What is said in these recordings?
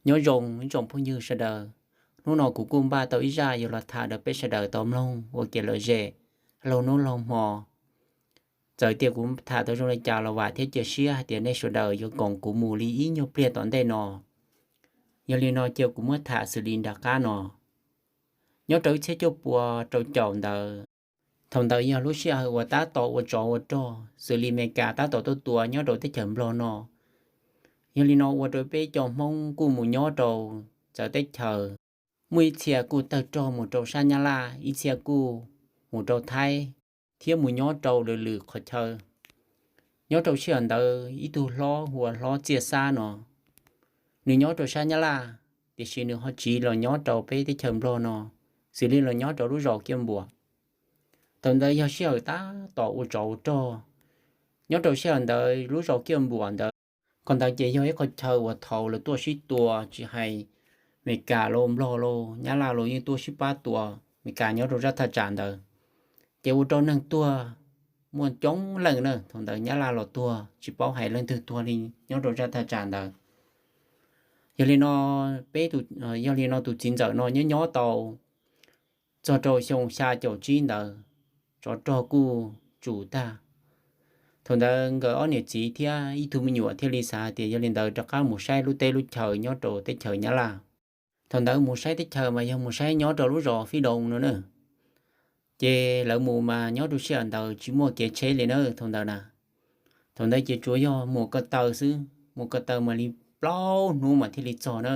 Nyob zoo ib tsoom phooj ywg sawv daws, hnub no kuv kuj npaj tau ib zaj yuav los tham rau peb sawv daws tau mloog ua kev lom zem laug hnub laug hmo. Txawm tias kuv tham tau zoo li cas los vam thiab cia siab hais tias nej sawv daws yuav koom kuv mus li ib nyuag pliag tom ntej no. Yog li no cia kuv muab tham xws li nram qab no. Nyob rau ib txhiab cuaj pua rau caum ntawd, thaum ntawd yog lub sij hawm uas tab tom ua tsov ua rog xws li Amelikas tab tom tuaj tua nyob rau teb chaws Nplog no. Yog li no ua rau peb cov Hmoob kuj mus nyob rau txawv teb chaws, muaj ib txhia kuj tawg rog mus rau sab Nyab Laj, ib txhia kuj mus rau Thaib, thiab mus nyob rau lwm lwm qhov chaw. Nyob rau sij hawm ntawd ib tug hlob hu ua hlob Txiaj Xab no, nws nyob rau sab Nyab Laj, tiam sis nws ho tsiv los nyob rau peb teb chaws Nplog no, xws li los nyob rau lub zos Kiaj Npuam. Thaum ntawd yog sij hawm tab tom ua tsov ua rog. Nyob rau sij hawm ntawd lub zos Kiaj Npuam ntawd, qhov ntawd ces yog ib qhov chaw uas thaum lawv tuaj sib tua tsis hais Amelikas los Nplog los Nyab Laj los yeej tuaj sib pab tua Amelikas nyob rau zaj thaj tsam ntawd. Ces ua rau neeg tuag muaj coob leej na, thaum ntawd Nyab Laj los tuag tsis paub hais leej twg tuag li nyob rau zaj thaj tsam ntawd. Yog li no, peb, yog li no tus txiv ntxawm no nyob nyob tau txog rau xyoo xya caum tsib ntawd, tsov rog kuj tsum tag. Thaum ntawd nkawd ob niam txiv thiab ib tug me nyuam thiaj li xav hais tias yog li ntawd rov qab mus saib lub teb lub chaw nyob rau teb chaws Nyab Laj. Thaum ntawd mus saib teb chaws mas yog mus saib nyob rau lub zos Fij Doo no na. Ces lawv mus mas nyob rau sij hawm ntawd tsis muaj kev tsheb li na thaum ntawd na. Thaum ntawd ces tsuas yog mus ko taw xwb, mus ko taw mas li plaub hnub mas thiaj li txog na.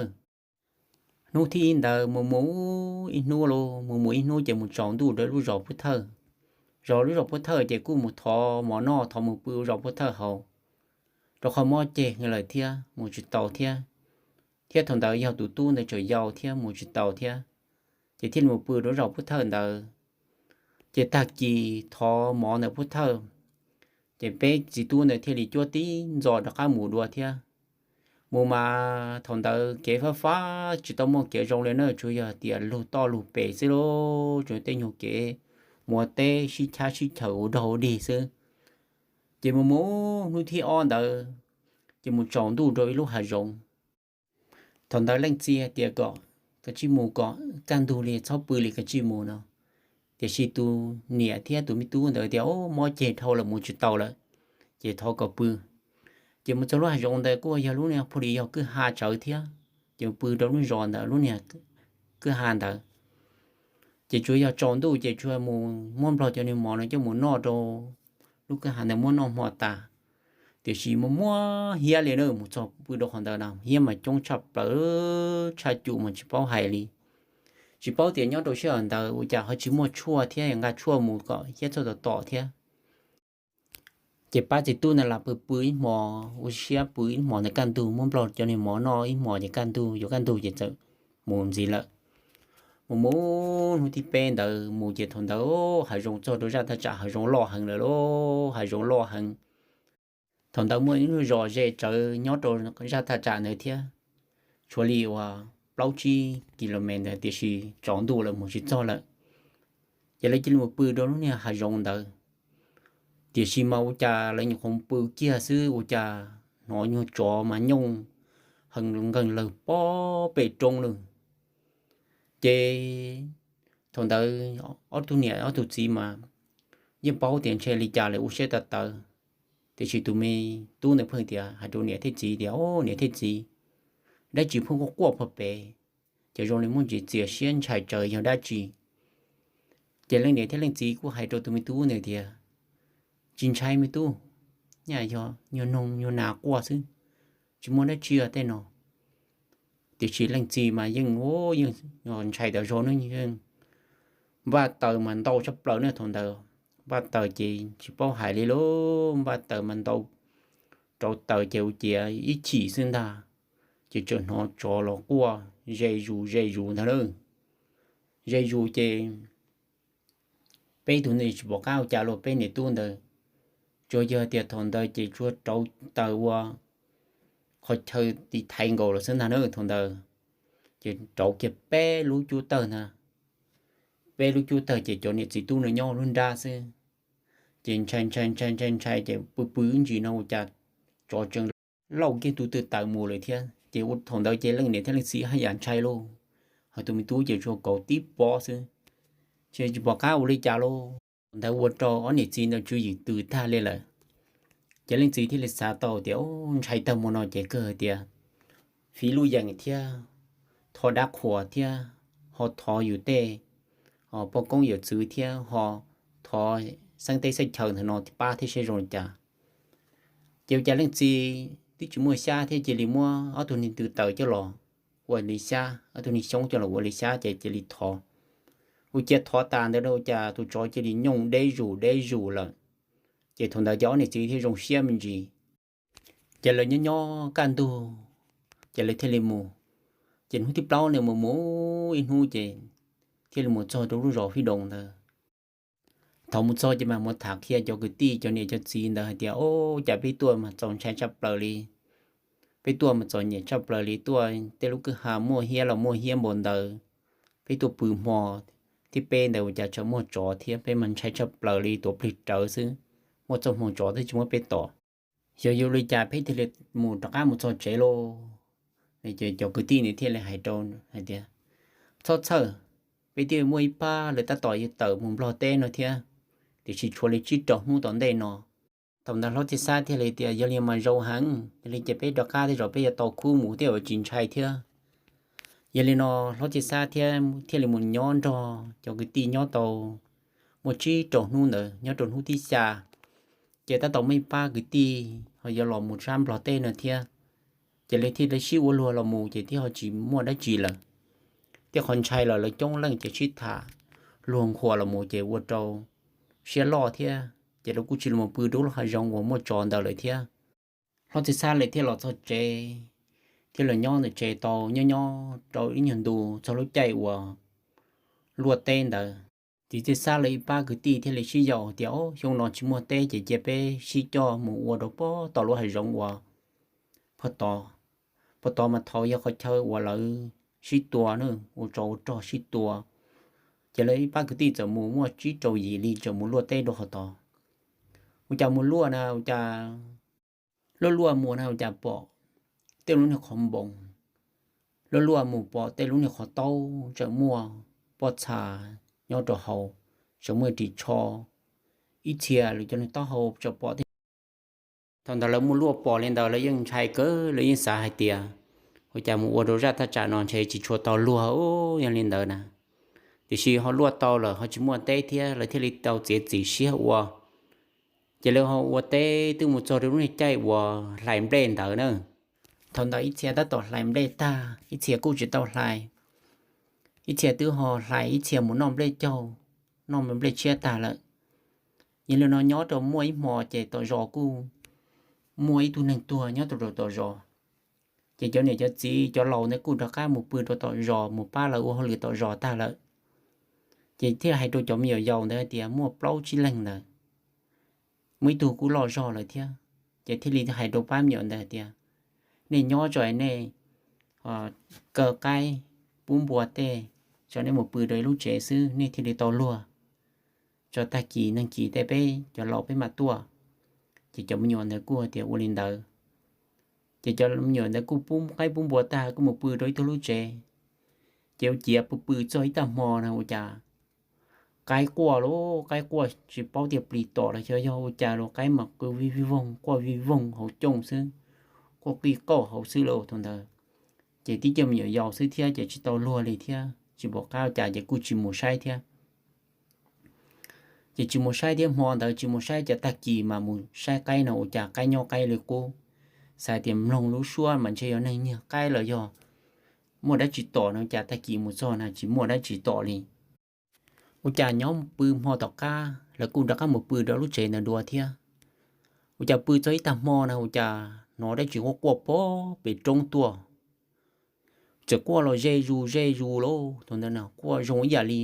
Hnub thib ib ntawd mus mus ib hnub lauj, mus mus ib hnub ces mus tsaus ntuj rau lub zos Pub Thawj. Zos lub zos Pub Thawj ces kuj mus thov mov noj thov mus pw zos Pub Thawj hauv, rau qhov mob ceg heev lawm thiab mus tsis tau thiab. Thiab thaum ntawd yog tus tub ntawd tseem yau thiab mus tsis tau thiab, ces thiaj li mus pw rau zos Pub Thawj ntawd. Ces tag kis thov mov ntawm Pub Thawj, ces peb txiv tub ntawd thiaj li cuab tib ntxo rov qab mus dua thiab. Mus mas thaum ntawd kev fab fab tsis tau muaj kev zoo li na, tsuas yog tias lug toj lug pes xwb lauj, tsuas tej nyuag kev mus ua teb sib chab sib chaws ua dog ua dig xwb. Ces mus mus hnub thib ob ntawd, ces mus tsaus ntuj rau ib lub hav zoov. Thaum ntawd leej txiv tias kom kav tsij mus kom kaj ntug li txhob pw li kav tsij mus no, tiam sis tus niam thiab tus me tub ntawd tias mob ceg dhau lawm mus tsis tau lawm, ces thov kom pw. Ces mus txog lub hav zoov ntawd kuj yog lub niag phu li yog kwj ha tsawv thiab, ces pw rau lub zos ntawd lub niag kwj ha ntawd. Ces tsuas yog tsaus ntuj ces tsuas mus muab nplog cov niag mov no coj mus noj rau lub kwj ha ntawd muab noj hmo tas. Tiam sis muaj muab hiab li na, mus txog pw rau qhov ntawd na hiab mas coob tshaj plaws, tshaj cum mas tsis paub hais li. Tsis paub tias nyob rau sij hawm ntawd ua cas ho tsis muaj tshuaj thiab nqa tshuaj mus kom hiab txhob tom tom thiab. Ces pab txiv tub ntawd lam pw pw ib hmo, ua siab pw ib hmo ntawd kaj ntug muab nplog cov niag mov noj ib hmo ces kaj ntug yuav kaj ntug ces txawm mus ntxiv lawm. Mus mus hnub thib peb ntawd mus ces thaum ntawd hav zoov txog rau zaj thaj tsam hav zoov loj heev lawm lauj, hav zoov loj heev. Thaum ntawd muaj ib lub zos ze tsawv nyob rau zaj thaj tsam ntawd thiab, tshuav li uas plaub tsib kilomev ntawd tiam sis tsaus ntuj lawm mus tsis txog lawm. Ces lawv cia li mus pw rau lub niag hav zoov ntawd. Tiam sis mas ua cas lawv nyuam qhuav pw kiag xwb ua cas hnov nyuag tsov mas nyooj heev nkeeg lawg pob pem roob lawm. Ces thaum ntawd ob tug niam ob tug txiv mas yeej paub tias ntshe li cas lawv ua siab tawv tawv. Tiam sis tus me tub ntawd pheej tias hais rau niam thiab txiv tias, O niam thiab txiv, dab tsi pheej quaj quaj pog pem, ces zoo li muaj ntsis txias siab ntshai tsawv yog dab tsi? Ces leej niam thiab leej txiv kuj hais rau tus me tub ntawd tias, Tsis ntshai me tub, nyaj yog nyuag noog nyuag nas quaj xwb, tsis muaj dab tsi tej no. Tiam sis leej txiv mas yeej, yeej ntshai tas zog ne, yeej npaj taws mas ntau tshaj plaws ne thaum ntawd. Npaj taws ces tsis paub hais li lauj, npaj taws mas ntau, rauv taws ces ua ciav ib chim xwb ntag, ces tseem hnov tsov los quaj ze zus ze zus ntag na. Ze zus ces peb tug ne tsis pom qab ua cas los peb niam tub ntawd, tsuas yog tias thaum ntawd ces tsuas rauv taws ua qhov chaw tiv thaiv nkaus los xwb ntag na thaum ntawd. Ces rauv kiag peb lub cub tawg ntag, peb lub cub tawg ces cov niam txiv tub no nyob lub nrab xwb. Ces ntshai ntshai ntshai ntshai ntshai ces pw pw ib ntsis no ua cas tsov tseem lauj kiag tus twg taws mus lawm thiab. Ces thaum ntawd ces leej niam thiab leej txiv haj yam ntshai lauj, hos tus me tub ces tsuas kauv tib pob xwb, ces tsis pom qab ua li cas lauj. Thaum ntawd ua rau ob niam txiv ntawd tswv yim tws tag li lawm. Ces leej txiv thiaj li xav tau tias, ntshai tag mus no ces kawg tias fiv lub yees thiab, thov dab qhuas thiab, ho thov yus tej poj koob yawm txwv thiab ho thov xeeb teb xeeb chaw ntawm no pab thiab seb zoo li cas. Ces ua cas leej txiv twb tsis muaj xyab thiab cia li muab ob tug niag tw taws coj los ua li xyab, ob tug niag xyoob coj los ua li xyab ces cia li thov. Ua ciav thov tas ntawd ua cas tus tsov cia li nyooj deb zus deb zus lawm. Ces thaum ntawd ces ob niam txiv thiaj zoo siab me ntsis. Ces lawv nyob nyob kaj ntug, ces lawv thiaj li mus. Ces hnub thib plaub nws mus mus ib hnub ces thiaj li mus txog rau lub zos Fij Doos ntawd. Thaum mus txog ces mam mus tham qhia cov kwv tij cov niam cov txiv ntawd hais tias, o, cas peb tuaj mas txaus ntshai tshaj plaws li, peb tuaj mas txom nyem tshaj plaws li, tuaj tej lub kwj ha muaj hiab los muaj hiab npaum ntawd, peb tuaj pw hmo thiab peb ntawd ua cas tseem muaj tsov thiab, peb mas ntshai tshaj plaws li, tuav plig rawv xwb, muaj txoj hmoo tsov twb tsis muab peb tom. Xyov yuav li cas peb thiaj li mus rov qab mus txog tsev lauj. Ces cov kwv tij nws thiaj li hais rau hais tias, txhob txhawj, peb twb muaj ib pab lawv tab tom yuav tawm mus Nplog teb no thiab, tiam sis tshuav li tsib rau hnub tom ntej no. Thaum ntawd Hlob Txhiaj Xab thiaj li tias, yog li mas zoo heev, yog li ces peb rov qab tej zaum peb yuav tau khub mus thiab yuav tsis ntshai thiab. Yog li no Hlob Txhiaj Xab thiaj thiaj li mus nyob nrog cov kwv tij nyob tau muaj tsib rau hnub ntawd, nyob rau hnub thib xya, ces tab tom muaj ib pab kwv tij ho yuav los mus sab Nplog teb no thiab. Ces lawv thiaj li sib ua luag los mus ces thiaj ho tsis muaj dab tsi lawm. Thiab qhov ntshai los lawv coob leej ces sib tham luag nqhuas los mus ces ua rau siab loj thiab ces lawv kuj tsis los pw rau lub hav zoov uas muaj tsov ntawd lawm thiab. Hlob Txhiaj Xab lawv thiaj los txog tsev, thiaj los nyob ntawm tsev tau nyob nyob rau ib nyuag ntu txog lub caij uas luaj teb ntawd. Txiv Txhiaj Xab lawv ib pab kwv tij thiaj li sib yaum tias, o, xyoo no tsis muaj teb ces cia peb sib coj mus ua rau pog tom lub hav zoov uas pog tod, pog tod mas thaum yog qhov chaw uas lawv sib tua, ua tsov ua rog sib tua. Ces lawv ib pab kwv tij txawm mus muaj tsib rau yim li txawm mus luaj teb rau qhov tod. Ua cas mus luaj na ua cas luaj luaj mus na ua cas pom tej lub niag qhov npoos, luaj luaj mus pom tej lub niag qhov taub tseem muaj pob txha nyob rau hauv, tseem muaj ris tsho, ib txhia lawv cov niag taub hau tseem pom thiab. Thaum ntawd lawv muaj luaj pom li ntawd lawv yeej ntshai kawg, lawv yeej xav hais tias, ua cas mus ua rau zaj thaj tsam no ntshe tsis tshua tau luag, yog li ntawd na. Tiam sis ho luaj tau lawm ho tsis muaj teb thiab lawv thiaj li tau txiav txim siab ua. Ces lawv ho ua teb twb mus txog rau lub niag caij uas hlais nplej ntawd na. Thaum ntawd ib txhia tab tom hlais nplej tag, ib txhia kuj tsis tau hlais, ib txhia twb ho hlais, ib txhia mus noj nplej caug, noj nplej tshiab tag lawm. Yog li no nyob rau muaj ib hmo ces tom zos kuj muaj ib tug neeg tuag nyob rau tom zos. Ces cov niam cov txiv cov laus ntawd kuj rov qab mus pw rau tom zos mus pab lawv ua hauj lwm tom zos tag lawm. Ces thiaj hais rau cov me nyuam yaus ntawd tias muaj plaub tsib leeg ntawd, muaj ib tug kuj loj zog lawm thiab. Ces thiaj li hais rau pab me nyuam ntawd tias, nej nyob tso nej kaw qaib pub npua tej, tso nej mus pw rau ib lub tsev xwb nej thiaj li tau luag. Tso tag kis neeg kis tej peb cov laus peb mam tuaj. Ces cov me nyuam ntawd kuj tias ua li ntawd. Ces cov me nyuam ntawd kuj pub qaib pub npua tag kuj mus pw rau ib tug lub tsev. Ces ua ciav pw pw txog ib tag hmo na ua cas qaib quaj lauj, qaib quaj tsis paub tias plis tom los xyov yog ua cas los qaib mas qw vij vij voog, quaj vij voog hauv cooj xwb, quaj qij qauj hauv xwb lauj thaum ntawd. Ces tib co me nyuam yaus xwb thiab ces tsis tau luag li thiab tsis pom qab ua cas ces kuj tsis mus saib thiab. Ces tsis mus saib thiab, hmo ntawd tsis mus saib ces tag kis mas mus saib qaib no ua cas qaib nyob qaib li qub, xav tias mloog lub suab mas ntshe yog neeg nyiag qaib los yog muaj dab tsi tom no cas tag kis mus txog na tsis muaj dab tsi tom li. Ua cas nyob pw hmo tom qab lawv kuj rov qab mus pw rau lub tsev ntawd dua thiab. Ua cas pw txog ib tag hmo na ua cas hnov dab tsi quaj quaj pog pem roob tuaj. Txawm quaj los ze zus ze zus lauj, thaum ntawd na quaj zoo ib yam li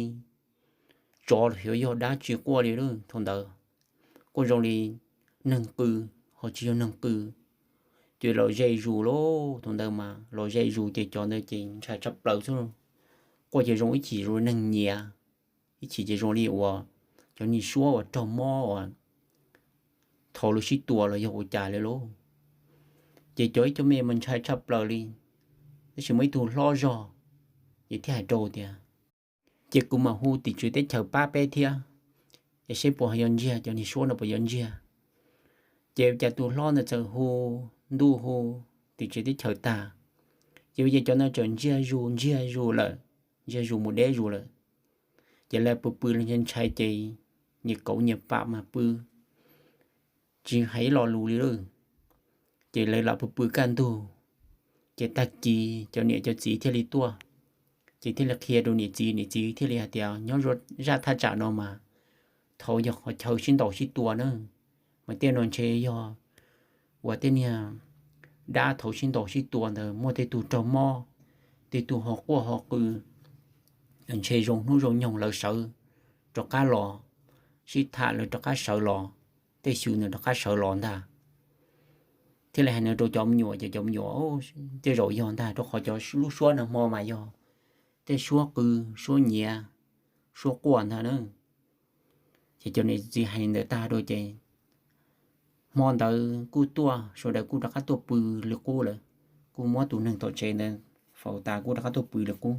tsov los xyov yog dab tsi quaj li lauj thaum ntawd. Quaj zoo li neeg qw, ho tsis yog neeg qw. Ces los ze zus lauj, thaum ntawd mas los ze zus ces cov ntawd ces ntshai tshaj plaws xwb. Quaj ces zoo ib chim zoo li neeg nyiav, ib chim ces zoo li uas cov niag suab uas raug mob uas thaum lawv sib tua los yog ua cas li lauj. Ces cov ib co me mas ntshai tshaj plaws li. tab sis muaj ib tug hlob zog, ces thiaj hais rau tias, ces kuv mam hu tim tswv teb chaws pab peb thiab, es seb puas yog ntsiag, cov niag suab no puas yog ntsiag. Ces cas tus hlob ntawd txawm hu ntuj hu tim tswv teb chaws tag, ces ua cas cov no txawm ntsiag zus ntsiag zus lawm, ntsiag zus mus deb zus lawm. Ces lawv pw pw los ntshai ntshai ces nyias kauv nyias pam mas pw tsis hais ib lo lus li lawm. Ces lawv lam pw pw kaj ntug, ces tag kis cov niam cov txiv thiaj li tuaj, ces thiaj li qhia rau niam txiv, niam txiv thiaj li hais tias nyob zaj thaj tsam no mas thaum yog qhov chaw sib ntaus sib tua na, mas tej no ntshe yog uas tej niag dab thaum sib ntaus sib tua ntawd muaj tej tug raug mob, tej tug ho quaj ho qw, ntshe zoo hnub zoo nyoog lawv sawv rov qab los sib tham, lawv rov qab sawv los, tej xyw ntawd rov qab sawv los ntag. Thiaj li hais no rau cov me nyuam, ces cov me nyuam, tej zaum yog ntag, rau qhov cov lub suab no hmo mas yog tej suab qw, suab nyiav, suab quaj ntag na. Ces cov niam txiv hais li ntawd tag rau ces hmo ntawd kuj tuaj, sawv daws kuj rov qab tuaj pw li qub lawm, kuj muab tus neeg tom tsev ntawd faus tas kuj rov qab tuaj pw li qub.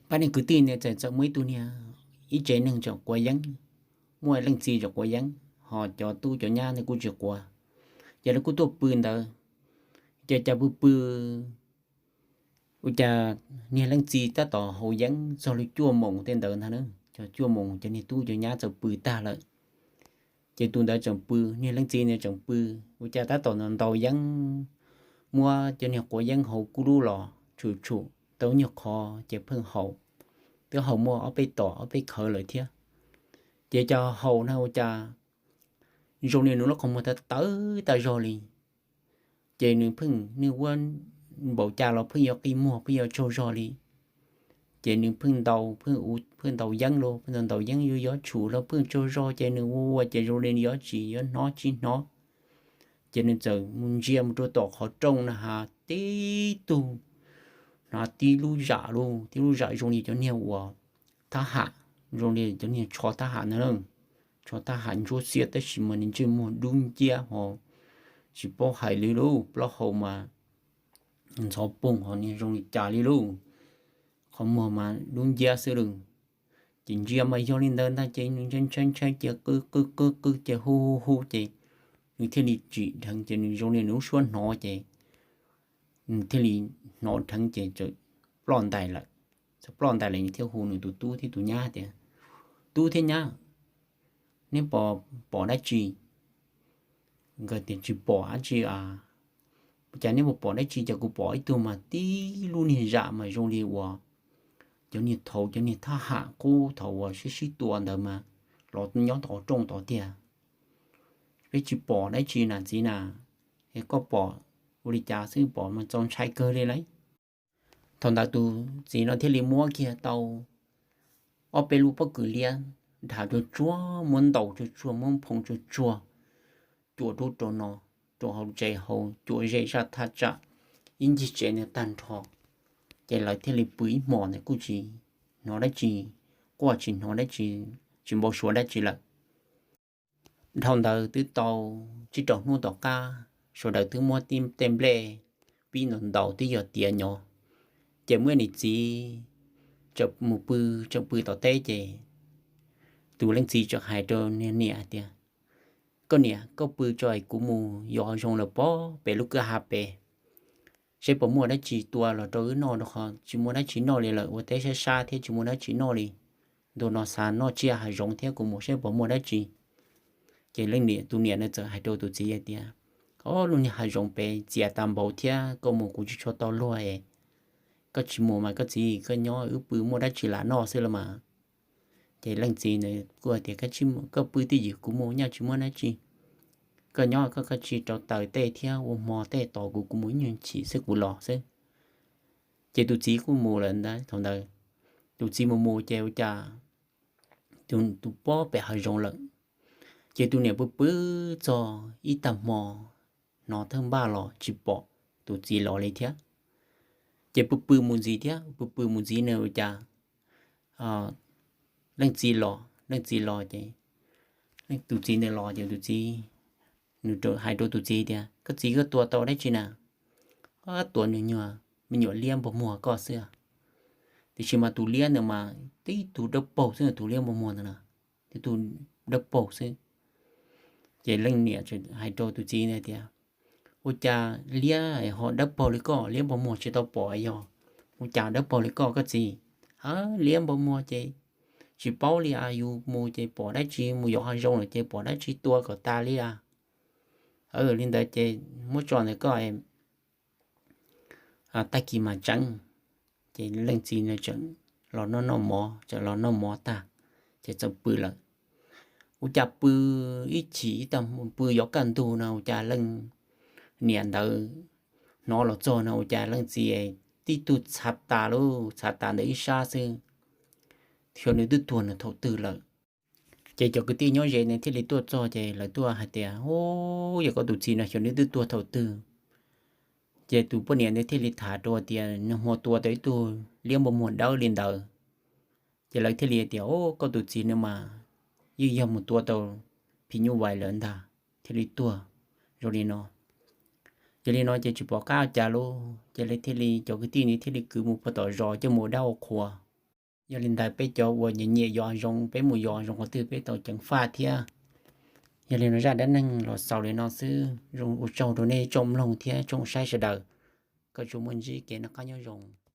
Pab niag kwv tij ntawd txawm txawm muaj ib tug niag, ib tsev neeg tseem quav yeeb, muaj leej txiv tseem quav yeeb, ho cov tub cov nyab ntawd kuj tsis quav. Ces lawv kuj tuaj pw ntawd, ces cas pw pw ua cas niag leej txiv tab tom haus yeeb txog li cuaj moos tej ntawd ntag na, cuaj moos cov niag tub cov nyab txawm pw tag lawm. Ces tus ntawd tseem pw, niag leej txiv ntawd tseem pw, ua cas tab tom ntaus yeeb, muab cov niag quav yeeb hauv kub lub los tshum tshum tau nyuag qho, ces pheej haus, twb haus muaj ob peb tom ob peb khawv lawm thiab. Ces cov haus na ua cas zoo li nws lub qhov muag tawv tawv tas zog li. Ces nws pheej, nws ua npaum cas los pheej yuav qi muag pheej yuav tsaug zog li. Ces nws pheej ntaus, pheej ntaus yeeb los pheej ntaus yeeb yuav yuav tshum los pheej tsaug zog, ces nws ua ua ces zoo li yuav tsis yuav hnov tsis hnov. Ces nws txawm mus ntsia mus rau tom qhov rooj na has tib tug, hnav tib lub zam lauj, tib lub zam zoo li cov niag uas thab ham, zoo li cov niag tsho thab ham na, tsho thab ham ntsuab xiab tab sis mas nws ntsej muag dub nciab ho tsis paub hais li lauj, plaub hau mas ntxhov poog ho niag zoo li cas li lauj, qhov muag mas dub nciab xwb lauj. Ces ntsia mas yog li ntawd ntag ces nws ntshai ntshai ntshai ces qw qw qw qw ces hu hu hu ces nws thiaj li tsim dheev ces nws zoo li nws lub suab hnov ces nws thiaj li hnov dheev ces txawm ploj ntais lawm. Txawm ploj ntais lawm nws thiaj hu nws tus tub thiab tus nyab tias, tub thiab nyab, neb puas pom dab tsi? Nkawd tias tsis pom dab tsi. Cas neb puas pom dab tsi? Ces kuv pom ib tug mas tib lub niag zam mas zoo li uas cov niag thaum cov niag thab ham qub thaum uas sib sib tua ntawd mas los nyob tom qhov rooj tod tiag. Peb tsis pom dab tsi na txiv na, es koj pom ua li cas xwb pom mas txaus ntshai kawg li lauj. Thaum ntawd tus txiv no thiaj li muab kiag tau ob peb lub pob kws liab, dham tsuag tsuag, muab ntaus tsuag tsuag, muab nphoo tsuag tsuag, cuam rub rau no, rau hauv tsev hauv, cuam ze zaj thaj tsam ib ncig tsev ntawd tag nrho. Ces lawv thiaj li pw ib hmos ntawd kuj tsis hnov dab tsi, quaj tsis hnov dab tsi, tsis npau suav dab tsi lawm. Dhau ntawd twb tau tsib rau hnub tom qab, sawv daws twb muab tej nplej pib ntaus ntaus twb yog tiav nyo. Ces muaj niam txiv tseem mus pw, tseem pw tom teb ces tus leej txiv tseem hais rau niag niam hais tias, koj niam, koj pw tso es kuv mus yos hav zoov lawm pob pem lub kwj ha pem, seb puas muaj dab tsi tua los rau wb noj, rau qhov tsis muaj dab tsi noj li lawm, ua teb sab sab thiab tsis muaj dab tsi noj li. Ntu no xav noj tsiaj hav zoov thiab, kuv mus seb puas muaj dab tsi. Ces leej niam, tus niam na txawm hais rau tus txiv hais tias, o, lub niag hav zoov pem txias tas npaum thiab, koj mus kuv tsis tshua tau luag es koj tsis mus mas koj txiv koj nyob, wb pw muaj dab tsi lam noj xwb los mas. Ces leej txiv na kuj hais tias, koj pw twj ywm, kuv mus nyaj tsis muaj dab tsi. Koj nyob koj, koj tsis rau taws tej thiab, ua hmo tej tos kuv, kuv mus ib nyuag chim xwb kuv los xwb. Ces tus txiv kuj mus lawm ntag. Thaum ntawd tus txiv mus mus ces ua cas tus pob pem hav zoov lawm. Ces tus niam pw pw txog ib tag hmo, hnov thawj npaj los tsis pom tus txiv los li thiab. Ces pw pw mus ntxiv thiab, pw pw mus ntxiv na ua cas leej txiv los, leej txiv los ces tus txiv ntawd los ces tus txiv, nws hais rau tus txiv tias, koj txiv, koj tua tau dab tsi na? Tua nws nyuag me nyuam liab npog muag koj xwb. Tiam sis mas tus liab ntawd mas tib tug dawb paug xwb, tus liab npog muag ntawd na, tib tug dawb paug xwb. Ces leej niam hais rau tus txiv ntawd tias, ua cas liab ho dawb paug li koj, liab npog muag tsis tau pom yog ua cas dawb paug li koj koj txiv? Liab npog muag ces tsis paub li as, yus mus ces pom dab tsi, mus yos hav zoov lawm ces pom dab tsi tua kom tas li as. Li ntawd ces muab tso ntawm koj tag kis mas tseev. Ces leej txiv ntawd tseem los noj noj mov, tseem los noj mov tag ces txawm pw lawm. Ua cas pw ib chim ib tag pw yuav kaj ntug no ua cas leej niam ntawd hnov los txog no ua cas leej txiv tib tug txhav tas lauj, txhav tas ntawm ib sab xwb, xyov nws twb tuag nws thaum twg lawm. Ces cov kwv tij nyob ze nws thiaj li tuaj txog ces lawv tuaj hais tias, u, yog koj tus txiv no xyov nws twb tuag thaum twg. Ces tus poj niam ntawd thiaj li tham rau tias nws mus tua tau ib tug liab npog muag dawb li ntawd. Ces lawv thiaj li tias, o, koj tus txiv no mas yeej yog mus tua tau phim nyuj vais lawm ntag thiaj li tuag zoo li no. Yog li no ces tsis pom qab ua cas lauj, ces lawv thiaj li, cov kwv tij nws thiaj li kwv mus puag tom zos coj mus ua dab ua qhua. Yog li ntawd peb cov uas nyiam nyiam yos hav zoov peb mus yos hav zoov qhov twg peb tau ceev faj thiab. Yog li no zaj dab neeg los xaus li no xwb, ua tsaug rau nej tsoom mloog thiab tsoom saib sawv daws. Koj tsuas muaj ntsib kev noj qab nyob zoo.